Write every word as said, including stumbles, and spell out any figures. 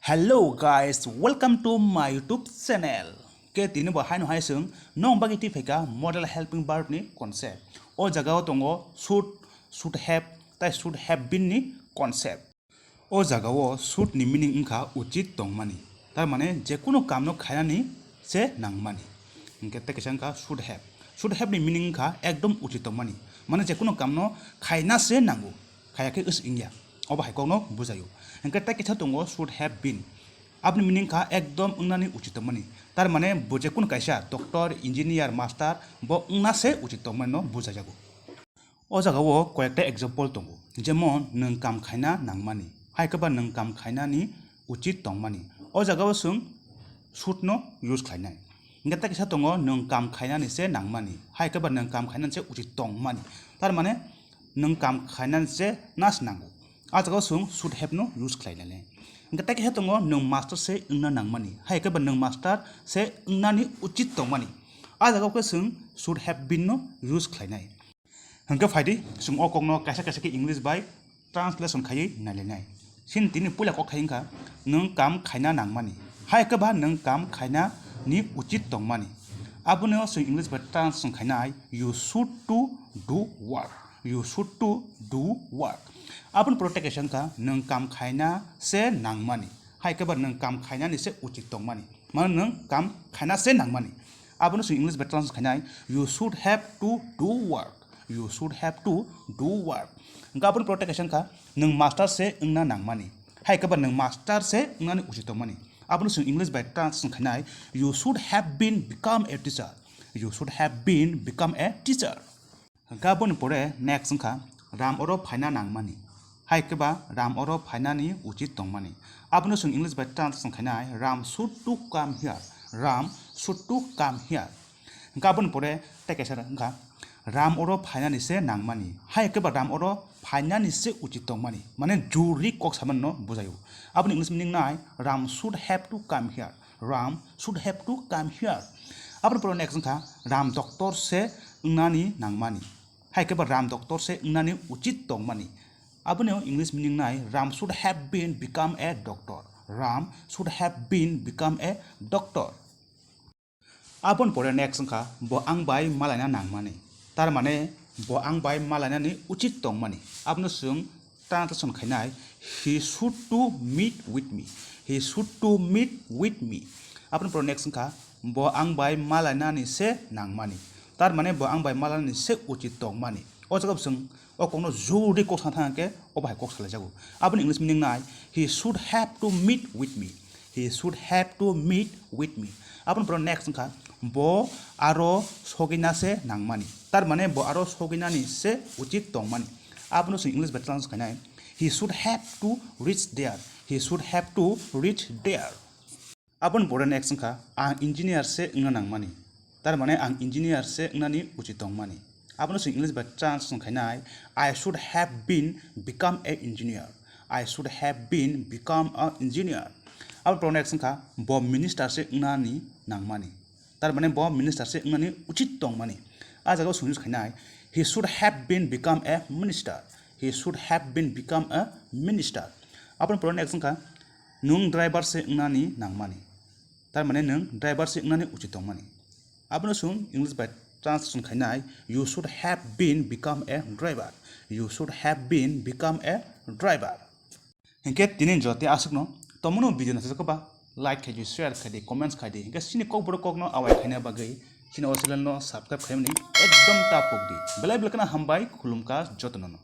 Hello guys, welcome to my YouTube channel. Ke tini bo haino hai sung nong bagi ti phaika modal helping verb ni concept. O jaga o tongo should, should have, tai should have been ni concept. O jaga o should ni meaning wngkha uchit tongmani. Tar mane je kunu kam no khainani se nangmani. Hingke tei kisa wngkha should have. Should have ni meaning wngkha ekdom uchit tongmani. Mane je kunu kam no khaina se nango. Khaya khe wngya. Obo hai kok no bujaio. Hingke tei kisa tongo should have been. Aboni meaning kha ekdom wngnani uchit tongmani. Tar mane bo je kunu kaisa doctor, engineer, master bo wngna se uchit tongmani no bujajago. O jaga o koyekta example tongo. Jemon nwng kam khaina nangmani. Hai khe ba nwng kam khainani uchit tongmani. O jaga o chwng should no use khlainai. Hingke tei kisa tongo nwng kam khainani se nangmani. Hai khe ba nwng kam khainani se uchit tongmani. Tar mane nwng kam khainani se nas nango. A jaga o chwng should have no use khlai nai. Hingke tei kisa tongo nwng master se wngna nangmani. Hai khe ba nwng master se wngnani uchit tongmani. A jaga o khe chwng should have been no use khlainai. Hingke phaidi, chwng o kokno kaisa kaisa khe English bai translation khaiwi nailainai. Chini tini puila kok khai wngkha, nwng kam khaina nangmani. Hai khe ba nwng kam khaina ni uchit tongmani. Abono chwng English bai translation khainai, you should to do work. You should to do work. Aboni pore tei kaisa wngkha, nwng kam khaina se nangmani. Hai khe ba nwng kam khainani se uchit tongmani. Mano nwng kam khaina se nangmani. Abono chwng English bai translate khainai, you should have to do work. You should have to do work. Hingke aboni pore tei kaisa wngkha, nwng master se wngna nangmani. Hai khe ba nwng master se wngnani uchit tongmani. Abono chwng English bai translate khainai, you should have been become a teacher. You should have been become a teacher. Hingke aboni pore next wngkha, Ram oro phaina nangmani. Hai khe ba Ram oro phainani uchit tongmani. Abono chwng English bai translation khainai, Ram should to come here. Ram should to come here. Hingke aboni pore tei kaisa wngkha, Ram oro phainani se nangmani. Hai khe ba Ram oro phainani se uchit tongmani. Mane juri kok samani no bujaio. Aboni English meaning nai, Ram should have to come here. Ram should have to come here. Aboni pore next wngkha, Ram doctor se wngnani nangmani. Hai khe ba Ram doctor se wngnani uchit tongmani. Aboni English meaning nai, Ram should have been become a doctor. Ram should have been become a doctor. Aboni pore next wngkha, bo ang bai malaina nangmani. Tar mane, bo ang bai malainani uchit tongmani. Abono chwng translation khainai, he should to meet with me. He should to meet with me. Aboni pore next wngkha, bo ang bai malainani se nangmani. Tar mane bo ang bai malainani se uchit tongmani. O jaga bo chwng o kokno juri kok sana thang khe obo hai kok salaijago. Aboni English meaning nai, he should have to meet with me. He should have to meet with me. Aboni pore next wngkha, bo aro sogwina se nangmani. Tar mane bo aro sogwinani se uchit tongmani. Abono chwng English bai translate khainai, he should have to reach there. He should have to reach there. Aboni pore next wngkha, ang engineer se wngna nangmani. Tar mane ang engineer se wngnani uchit tongmani. Abono chwng English bai translation khainai, I should have been become a engineer. I should have been become a engineer. Aboni pore next wngkha, bo minister se wngnani nangmani. Tar mane bo minister se wngnani uchit tongmani. A jaga o chwng use khainai, he should have been become a minister. He should have been become a minister. Aboni pore next wngkha, nwng driver se wngnani nangmani. Tar mane nwng driver se wngnani uchit tongmani. Abono chwng English bai translation khainai, you should have been become a driver. You should have been become a driver. Hingke tini jotoni aswkno, tomono video naisajak ba, like khaidi, share khaidi, comments khaidi. Hingke chini kokborok kokno awai khaina bagwi chini o channel no subscribe khaimani ekdom ta pokdi. Belai belai kheno hambai, khulumkha jotono no.